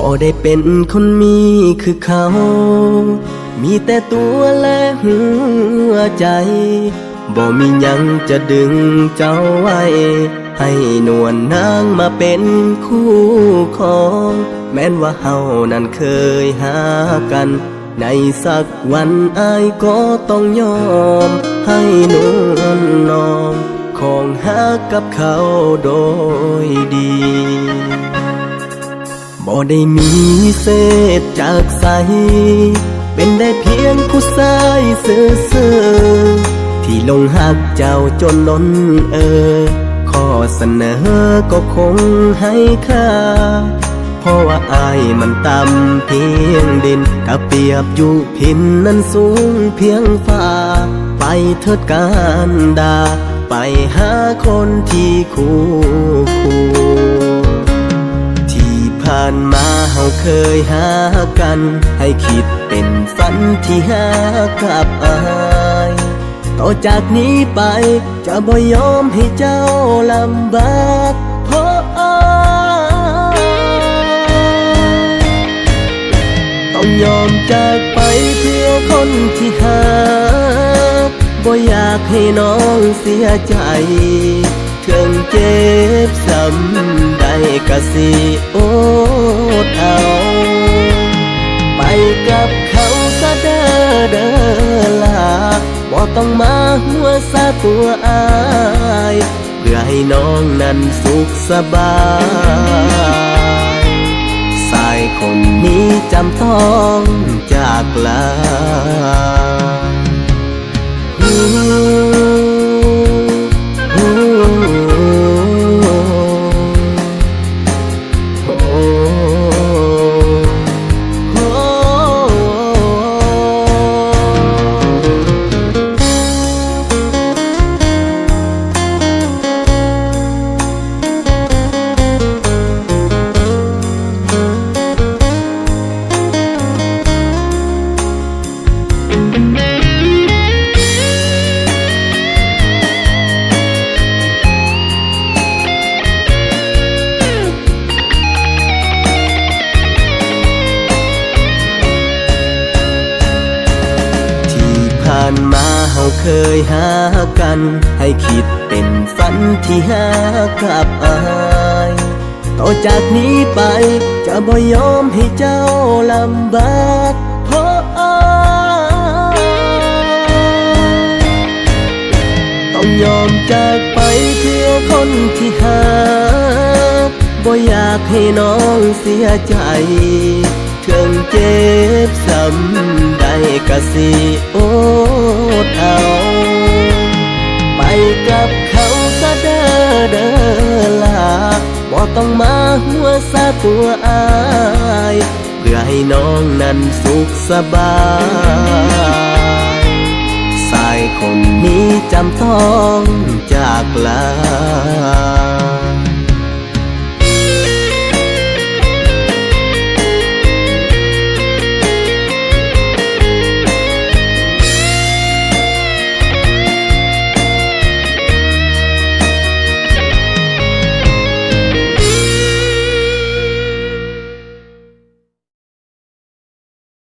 ບໍ່ໄດ້ເປັນຄົນມີຄືເຂົາ ມີແຕ່ຕົວ ແລະ ຫົວໃຈ ບໍ່ມີຫຍັງຈະດຶງເຈົ້າໄວ້ ໃຫ້ນວນນາງມາເປັນຄູ່ຄອງ. ແມ່ນວ່າເຮົານັ້ນເຄີຍຮັກກັນ ໃນສັກວັນອ້າຍກໍຕ້ອງຍອມ ໃຫ້ນວນນ້ອງ ຄອງຮັກກັບເຂົາໂດຍດີ. ບໍ່ໄດ້ມີເສດຈາກໃສ ເປັນໄດ້ພຽງຜູ້ຊາຍຊື່ໆ ທີ່ຫຼົງຮັກເຈົ້າຈົນລົ້ນເອີ ຂໍ້ສະເໜີກໍຄົງໄຮ້ຄ່າ ເພາະວ່າອ້າຍມັນຕ່ຳພຽງດິນ ກະປຽບຢູ່ພິນນັ້ນສູງພຽງຟ້າ ໄປເທີດກັນດາ ໄປຫາຄົນທີ່ຄູ່ຄູ່. ທີ່ຜ່ານມາເຮົາເຄີຍຮັກກັນ ໃຫ້ຄິດເປັນຝັນທີ່ຮັກກັບອ້າຍ ຕໍ່ຈາກນີ້ໄປຈະບໍ່ຍອມໃຫ້ເຈົ້າລຳບາກ ເພາະອ້າຍ ຕ້ອງຍອມຈາກໄປເພື່ອຄົນທີ່ຮັກ ບໍ່ຢາກໃຫ້ນ້ອງເສຍໃຈ ເຖິງເຈັບສ່ຳໃດກະຊິອົດເອົາ ໄປກັບເຂົາຊະເດີ ເດີຫຼ້າ ບໍ່ຕ້ອງມາຫົວຊາຕົວອ້າຍ ເພື່ອໃຫ້ນ້ອງນັ້ນສຸກສະບາຍ ຊາຍຄົນນີ້ຈຳຕ້ອງຈາກລາ. ທີ່ຜ່ານມາເຮົາເຄີຍຮັກກັນ ໃຫ້ຄິດເປັນຝັນທີ່ຮັກກັບອ້າຍ ຕໍ່ຈາກນີ້ໄປຈະບໍ່ຍອມໃຫ້ເຈົ້າລຳບາກ ເພາະອ້າຍ ຕ້ອງຍອມຈາກໄປເພື່ອຄົນທີ່ຮັກ ບໍ່ຢາກໃຫ້ນ້ອງເສຍໃຈ ເຖິງເຈັບສ່ຳໃດກະຊິອົດເອົາ ໄປກັບເຂົາຊະເດີ ເດີຫຼ້າ ບໍ່ຕ້ອງມາຫົວຊາຕົວອ້າຍ ເພື່ອໃຫ້ນ້ອງນັ້ນສຸກສະບາຍ ຊາຍຄົນນີ້ຈຳຕ້ອງຈາກລາ.